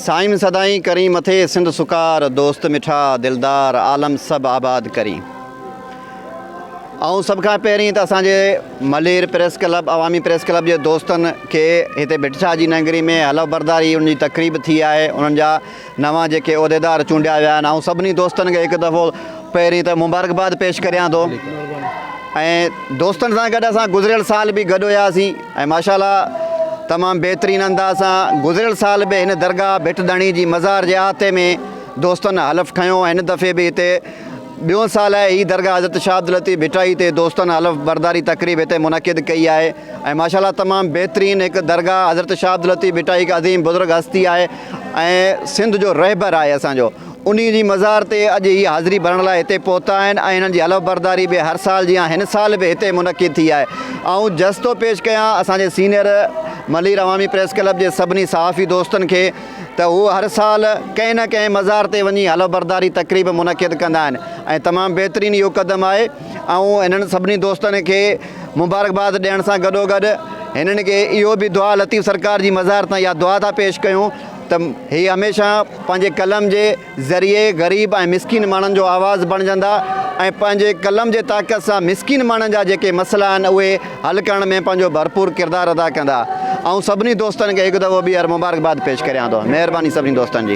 سائين سدائين ڪرين مٿي سنڌ سڪار دوست مٺا دلدار عالم سڀ آباد ڪرين. آئون سڀ کان پهرين ته اسان جي Malir press club Awami press club جي دوستن کي هتي ڀٽ شاهه جي نگري ۾ حلف برداري ان جي تقريب ٿي آهي انهن جا نوان جيڪي عهديدار چونڊيا ويا آهن آئون سڀني دوستن کي هڪ دفعو پهرين ته مبارڪباد پيش ڪريان ٿو ۽ دوستن سان گڏ اسان گذريل سال به گڏ هياسين ۽ ماشاء الله تمام بهترين انداز سان گذريل سال به هن درگاهه ڀٽ ڌڻي جي مزار جي احاطي ۾ دوستن حلف کنيو ۽ هن دفعي به هتي ٻيون سال آهي هي درگاهه حضرت شاهه عبداللطيف ڀٽائي تي دوستن حلف برداري تقريب هتي منعقد ڪئي آهي ۽ ماشاء الله تمام بهترين هڪ درگاهه حضرت شاهه عبداللطيف ڀٽائي هڪ عظيم بزرگ هستي آهي ۽ سنڌ جو رهبر آهي اسان جو انهي جي مزار تي اڄ هي حاضري ڀرڻ لاء هتي پهتا آهن ۽ هنن جي حلف برداري به هر سال جيان هن سال به هتي منعقد ٿي آهي آئون جس ٿو پيش ڪيان اسان جي سينئر ملير عوامي پريس ڪلب جي سڀني صحافي دوستن کي ته هو هر سال ڪنهن نه ڪنهن مزار تي وڃي حلف برداري تقريب منعقد ڪندا آهن ۽ تمام بهترين اهو قدم آهي آئون هنن سڀني دوستن کي مبارڪباد ڏيڻ سان گڏوگڏ هنن کي اهو به دعا لطيف سرڪار جي مزار تان اها دعا ٿا پيش ڪيون ته هي هميشه پنهنجي قلم جي ذريعي غريب ۽ مسڪين ماڻهن جو آواز بڻجندا ۽ پنهنجي قلم جي طاقت سان مسڪين ماڻهن جا جيڪي مسئلا آهن اهي حل ڪرڻ ۾ پنهنجو ڀرپور ڪردار ادا ڪندا. آئون سڀني دوستن کي هڪ دفعو ٻيهر مبارڪباد پيش ڪريان ٿو. مهرباني سڀني دوستن جي.